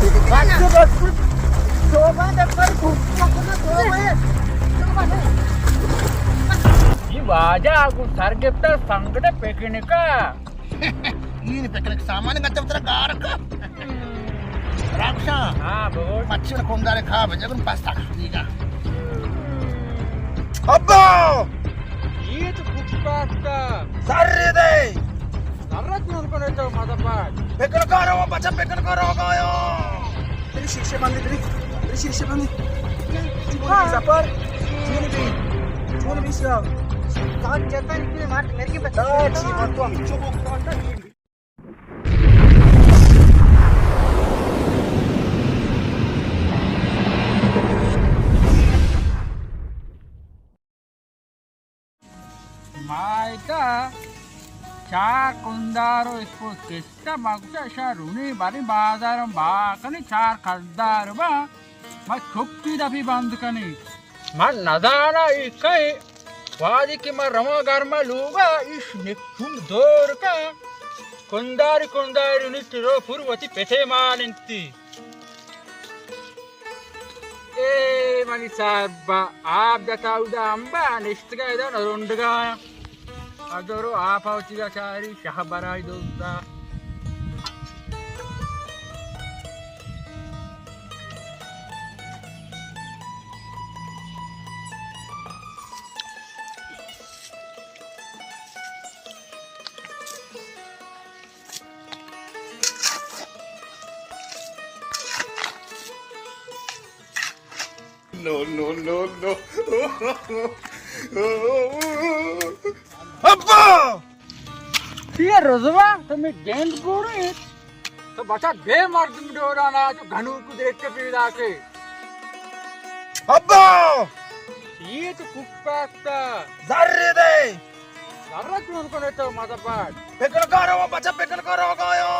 بس، بس، بس۔ توبہ دے پر گھٹنا کنا، توبہ۔ اے واجہ گوں سر گپتا، سنگت پکنکا۔ اے نی پکنک سامان گچا ترا گار کا۔ راکشاں۔ ہاں، بگوش۔ مچھر کندارے کھا بجے گن پاس تاک شدیگا۔ ابا! اے تو خوب پاکتا۔ سر دے۔ سرت نون کنے تو مدد پاک۔ پکنکا رو بچا، پکنکا رو گایا۔ تری شیشے بندی، تری، تری شیشے بندی۔ چون بی زپر؟ چون بی؟ چون بی سیا؟ سات جتن کی مات میرے کے بتا۔ چی بات تو ہم چوب کرتا۔ مائتا چار کندار و اسپوس کشتا، مگوشا شا رونی باری بازارم با کنی، چار کندار با، ما چھپی دپی بند کنی۔ من نزانا ای کئے، وادی کہ من رواں گرما لوگا، ایش نکم دور کا، کنداری کنداری نی ترو پر وتی پتے مال انتی۔ اے منی صاحب، آپ دتا اودا امبا نشتگا، ادا نہ رونڈگا۔ ادرو آپ اوتیگا چاری شہ برائی دوستا۔ نو، نو، نو، نو۔ ابا! چیئے رزوا، تو می گند گوڑی؟ تو بچا بے مردم ڈورانا، تو گھنور کو دیکھ کے پیدا کے۔ ابا! یہ تو کپتا۔ زر دے۔ زر چون کنے تو مدد پاٹ۔ پکڑ کرو بچا، پکڑ کرو گایا۔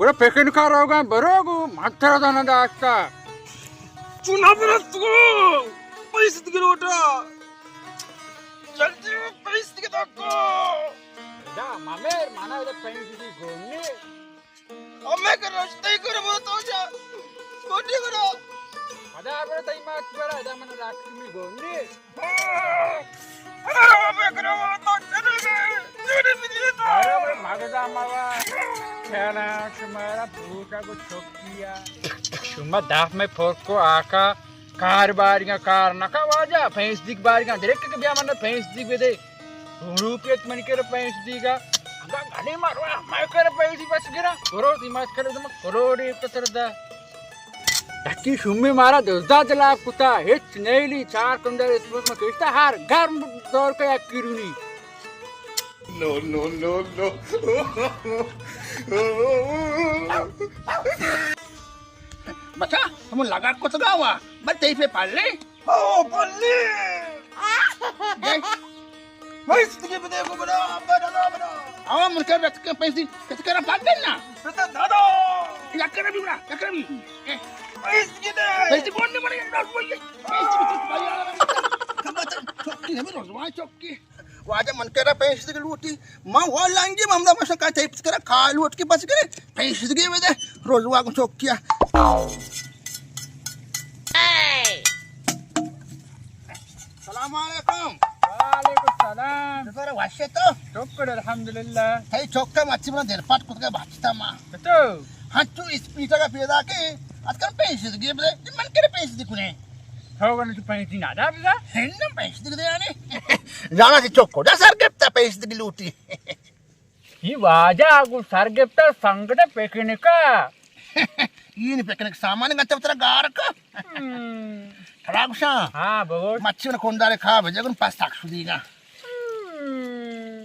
گڑا پکنکا روگاں بروگو، من ترا دانا داشتا۔ چون نہ برست گو، پیسیت گروٹا۔ جلدی پیسیت دکو۔ دا ممر مانا دا پیسیت گونی۔ ہمیں کر رشتے کر بہت ہو جا۔ گونی کرو۔ ادا برا تئی مات برا، ادا من لاکمی گونی۔ ارے مغزا موا، کھیلا شمارا بوٹا کو چھوکیا۔ شما داف میں پھرکو آکا، کار باریاں کار نکا واجہ، پینس دیگ باریاں، درک کہ بیا من پینس دیگ بدے۔ روپیت منی کر پینس دیگا۔ اگا گھنے ماروا، میں کر پینس دیگ بس گرا۔ کرو دی مات کر دم، کروڑی پتر دا۔ یکی شومیں مارا دزدا دلاپ کتا، ہچ نیلی، چار کندر اسپوس ما کشتا، ہر گرم دور کا یک کیرونی۔ نو، نو، نو، نو۔ بچا، ہمو لگا کتگا وا، بس تئی پہ پلے۔ او پلے۔ پیسیت دیگی بدے گو بنا، ابا دادا بنا۔ آ من کر رت کے پیسیت، کت کرا پاک دینا۔ پتا دادا۔ یک کرا بھی بنا، یک کرا بھی۔ پیسیت دیگی دے۔ پیسیت کون نے بنے، ڈاکٹر بھائی۔ پیسیت دیگی بھائی۔ کم بات، چوکی نہ بھی روزوان چوکی۔ واجہ من کرا پیسیت دیگی لوٹی۔ من وہ لانگی، من دا مشن کا چاہیے پس کرا، کھا لوٹ کے بس کرے۔ پیسیت دیگی بدے، روزوان کو چوکیا۔ سلام علیکم۔ وعلیکم السلام۔ بزر وشے تو؟ شکر الحمدللہ۔ تئی چوکا مچی بنا دل پاٹ کتگا بچتا ما۔ تو؟ ہنچو اسپیٹا کا پیدا کے، اتکن پیسیت دیگی بدے، من کرے پیسیت دیگی کنے۔ تو گنے تو پیسیت نہ دا بزا؟ ہنم پیسیت دیگی دے آنے۔ جانا سی چوکو، دا سر گپتا پیسیت دیگی لوٹی۔ اے واجہ گوں سر گپتا سنگت پکنکا۔ اے نی پکنک سامان گچا ترا گار کا۔ ہم۔ ترا گوشاں۔ ہاں، بگوش۔ مچی من کندارے کھا بجے گن پس تاک شدیگا۔ ہم۔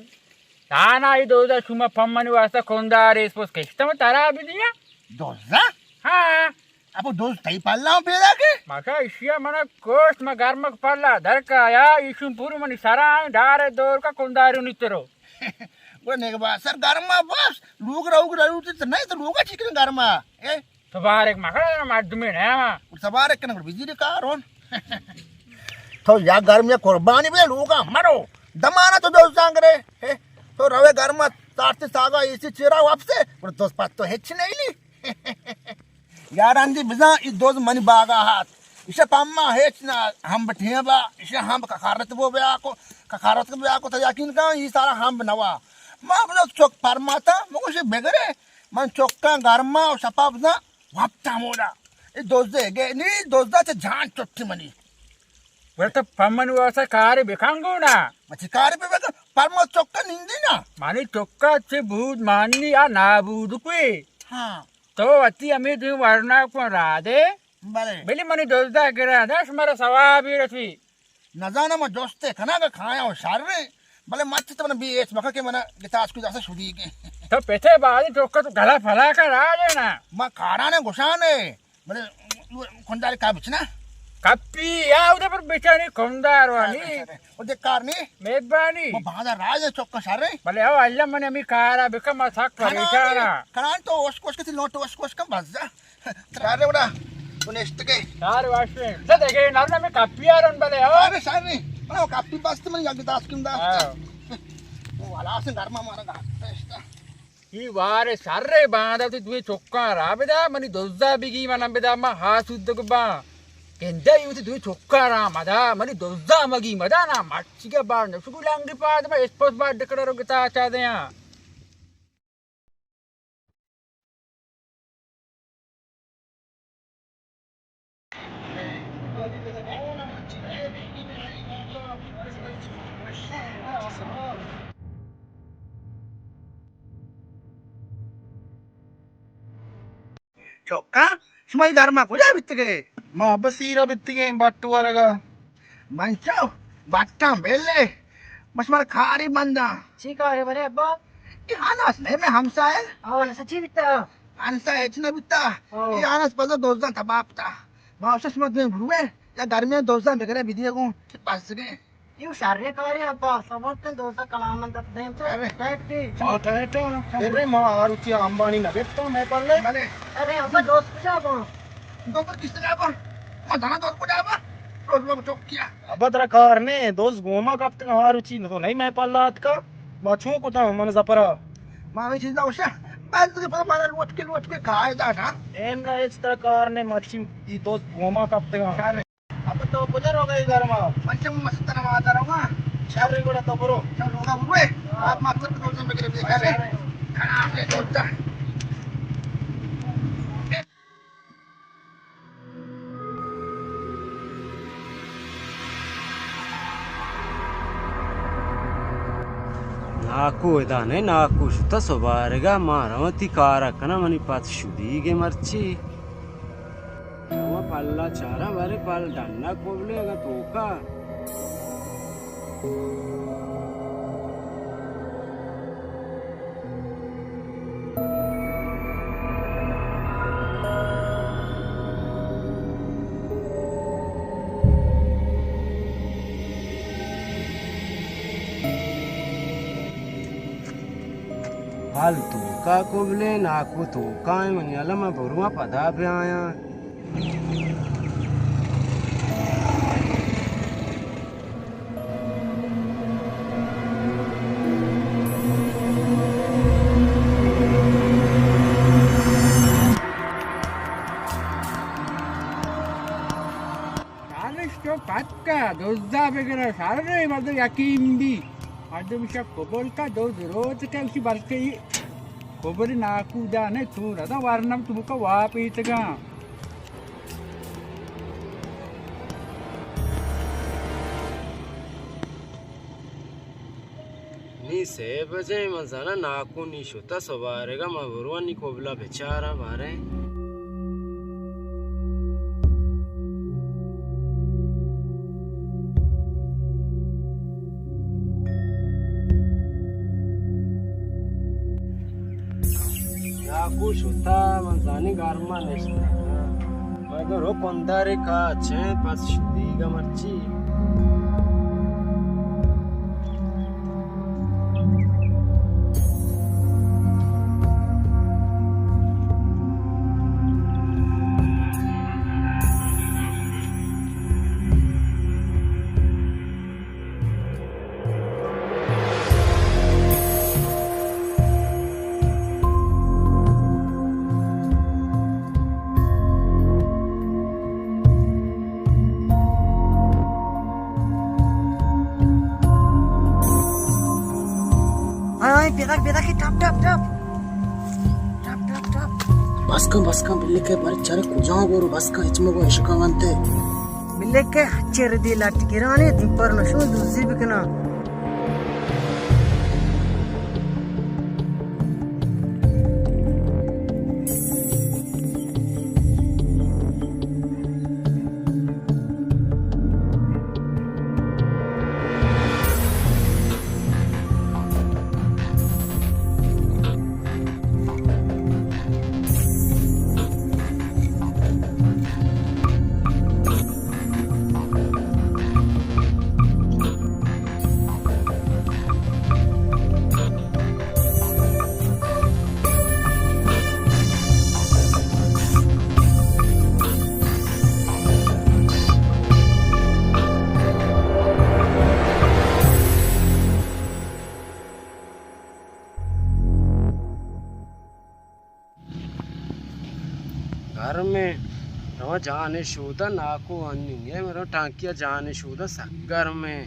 تانا ای دوزا شما پمنی واسطہ کندارے اسپوس کشتم ترا بدیا۔ دوزا؟ ہاں۔ اپو دوست تئی پلا ہم پیدا کے؟ ماشا اشیا منا کوشت ما گرمک پلا درکا یا ایشون پوری منی سرا ڈارے دور کا کندارے نیترو۔ گڑا نگبا سر گرما بس، لوگ روگ روگ تو نہیں تو لوگا چی کریں گرما، اے؟ تبارک مکڑا مردمی نیما۔ تبارک کنگ بزیر کارون۔ تو یا گرمی قربانی بے لوگا مرو۔ دمانا تو دوست سانگرے، اے؟ تو روے گرما تارتی ساگا ایسی چیرا واپسے، گڑا دوست پت تو ہچ نہیں لی۔ یاران دی بزاں ای دوز منی باغا ہات۔ ایشا پما ہیچ نہ ہمب ٹھیبا، ایشا ہمب ککارت بو بیا کو، ککارت بیا کو، تو یقین کن ای سارا ہمب نوا۔ ما بزاں چک پرماتا، مگوشی بگرے، من چکاں گرما و شپا بزاں وپتا مودا۔ ای دوزے گے نی، دوزا چہ جان چٹی منی۔ بلے تو پمن واسا کارے بکن گونا۔ مچی کارے بکن، پرما چکا نندی نا۔ منی چکا چہ بود مانی آ نابود کوئی۔ ہاں۔ تو وتی ہمے دوئیں ورنا کن را دے۔ بلے۔ بلے منی دزدا گرا دا شمارا ثوابی رسی۔ نزاناں من جستے کناں کہ کایاں و شریں، بلے مرچی تو من بی ایچ مکن کہ من گتاس کو داسا شدیگیں۔ تو پتے بازی چکا تو گلا پھلا کا را دے نا۔ من کارانے گشانے، بلے کنداری کا بچنا؟ کپی یا اودے پر بچانی کندار وانی۔ او دے کار نی؟ مہربانی۔ ما بازا راج چکا شریں۔ بلے او اللہ من ہمیں کارا بکم، ما سک پریشانا۔ کنان تو اوش کوش کتی لوٹ اوش کوش کم بس جا۔ ترارے وڑا، تو نشتگے۔ تار واشے۔ زدگے، نرم میں کپی آرن بلے، ہو؟ ارے شاید نہیں۔ بلے وہ کپی بست من یک داس کم داس۔ ہاں۔ وہ والا سے گرما مارا گاٹ پیشتا۔ ای وارے شر باندا تو دوی چکاں را بدا، منی دزا بگی منم بدا، ما ہاسود با۔ گندے یو تو دوی چکاں را مدا، منی دزا مگی مدا نا، مرچی کے بار نشکو لنگی پاد ما اسپوس بار ڈکڑا رو گتا چا دیاں۔ چکاں، شما اے گرما کجا بیتگے؟ ما بسیرا بیتگیں بٹ ورگا۔ من چو بٹاں بیلے، بس مارا کاری بنداں۔ چی کارے برے ابا؟ اے انس نہ مئے ہمسائے؟ او، انس چی بیتا؟ انس ہچ نہ بیتا۔ او۔ اے انس پدا دوزاں تباہ کتا۔ ما اسے شما دوئیں بروے، یا گرمی دوزاں بگرے بدیے گوں، بس گئے۔ ایو شریں کارے ابا، سبب تن دوزا کلام من دپ دیم تو۔ ارے۔ ٹیٹ دی۔ او ٹیٹ۔ ارے ما آروچی امبانی نہ بیتا میں پلے۔ بلے۔ ارے ابا دوست کجا با؟ دوست کس جا با؟ ما دانا دوست کجا با؟ روز لوگ چوک کیا۔ ابا ترا کار نے، دوست گوما کپتگا آروچی تو نہیں میں پلا اتکا۔ ما چون کتا من زپرا۔ ما ہمیں چیزا وشا۔ بس کے پتہ مارا لوٹ کے لوٹ کے کھائے دا نا۔ ایم نہ اچ ترا کار نے، مرچی ای دوست گوما کپتگا۔ اب تو کجا روگا اے گرما؟ من چم مست نماز روگا۔ شر گڑا تو برو۔ چل روگا بروے۔ آپ مقصد تو سمجھ لے بے کرے۔ کھڑا سے دوتا۔ ناکو ادا نئے، ناکو شتہ سبارگا، ما رواں وتی کارا کناں، منی پت شدیگیں مرچی۔ شما پلا چارا بارے پل ڈنا کبلے اگا توکا۔ پل توکا کبلے، ناکو توکا ایں، منی الما برواں پدا بیایاں۔ شرش تو پتکا دزا بگرا، شر مردم یقین بی۔ مردم شپ قبول کا دو روز کا اسی بلکہ یہ قبول ناکو دا نے تو ردا ورنم تو کا واپیتگا۔ نی سے بجے، من زاناں ناکو نی شتہ سبارگا، من برواں نی کبلا بچاراں باریں۔ ناکو شتہ، من زانی گرما نشتہ۔ مگر ہو کندارے کا چین پس شدیگا مرچی۔ بیدک، بیدک، ٹپ، ٹپ، ٹپ۔ ٹپ، ٹپ، ٹپ۔ بس کن، بس کن، بلے کہ بر چر کجا گورو، بس کن، ہچ مگو عشق ونتے۔ بلے کہ چر دی لٹ گرانے، دیپر نشون دوزی بکنا۔ گرمیں، رواں جان ءِ شودا، ناکو اننگے، مرو ٹانکی ءَ جان ءِ شودا، سک گرمیں۔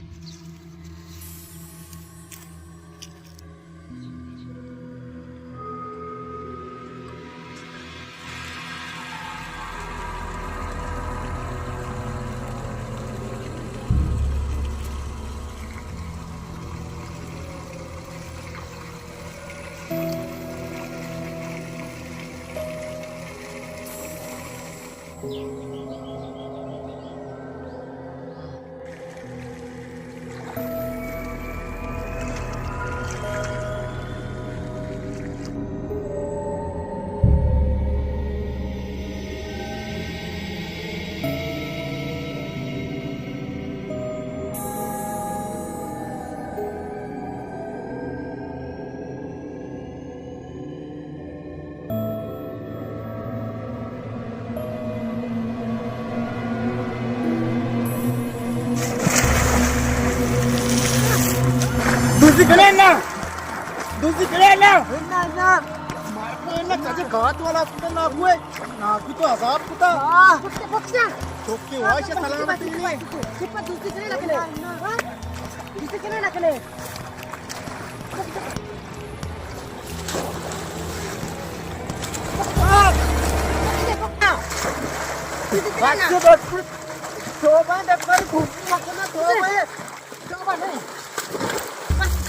دزی کنے نا؟ دزی کنے نا؟ نا، نا۔ مارکو نا، چاچے گات والا کتا نا کوئی۔ نا کوئی تو عذاب کتا۔ آہ۔ تو کے واش سلامتی نہیں۔ چپا دزی کنے نا کنے۔ ہاں؟ دزی کنے نا کنے۔ بس، بس۔ توبہ، دفعہ گھوم مکنا، توبہ۔ توبہ نہیں۔ بس۔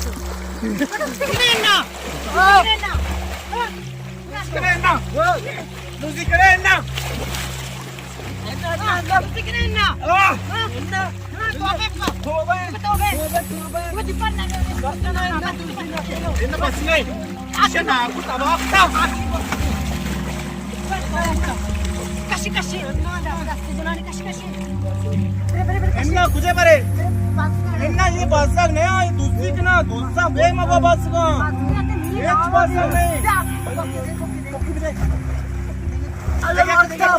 کشی، کشی۔ انا کجا برے؟ انا یہ بازار نیا، یہ دوستی کنا، دوستا بے مبا بازگا۔ یہ بازار نہیں۔ اللہ، اللہ۔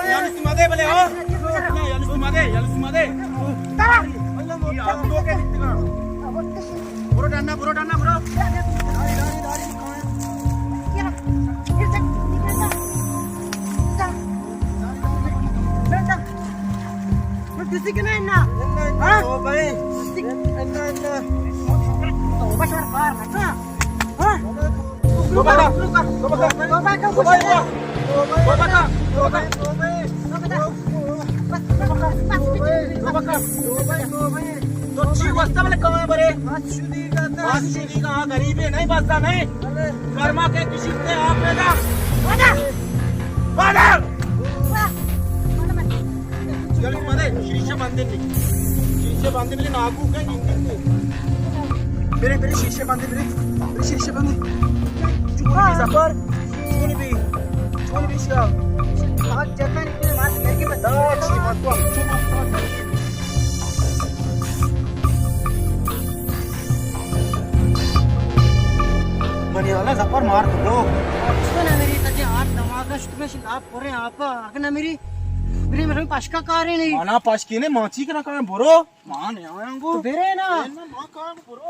یعنی تم آدے بلے، ہاں؟ یعنی تم آدے، یعنی تم آدے۔ یہ آپ لوگ ہیں، برو ڈانا، برو ڈانا، برو۔ دزی کنے نا؟ ہاں؟ او بھائی۔ دزی۔ انا، انا۔ توبہ شر کار نہ۔ ہاں؟ توبہ کر۔ توبہ کر۔ توبہ کر۔ توبہ کر۔ توبہ کر۔ توبہ کر۔ توبہ کر۔ تو چی واسطہ بلے کمائے برے؟ آج شدی کا، آج شدی کا، ہاں، غریبے نہیں، بستا نہیں۔ گرما کے کسی سے آپ پیدا۔ وعدہ۔ وعدہ۔ چلو، مدے، شیشہ بندے نہیں۔ شیشہ بندے بلے ناکو کا گندی نہیں۔ میرے، میرے شیشے بندے، میرے، میرے شیشے بندے۔ چون بھی زفر، چون بھی، چون بھی شیا۔ آج جتن کے مات گھر کے بتا۔ چی مت کو، چون مت کو۔ منی والا زپر مار تو۔ اچھا نہ میری تجے آٹھ دماغ شتگش لاپ پورے آپ اگنا میری۔ میری میرے پشکا کارے نہیں۔ انا پشکی نے ماچی کنا کنا برو۔ مان یانگو۔ تو برے نا۔ ما کام برو۔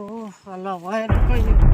او اللہ وائر کوئی۔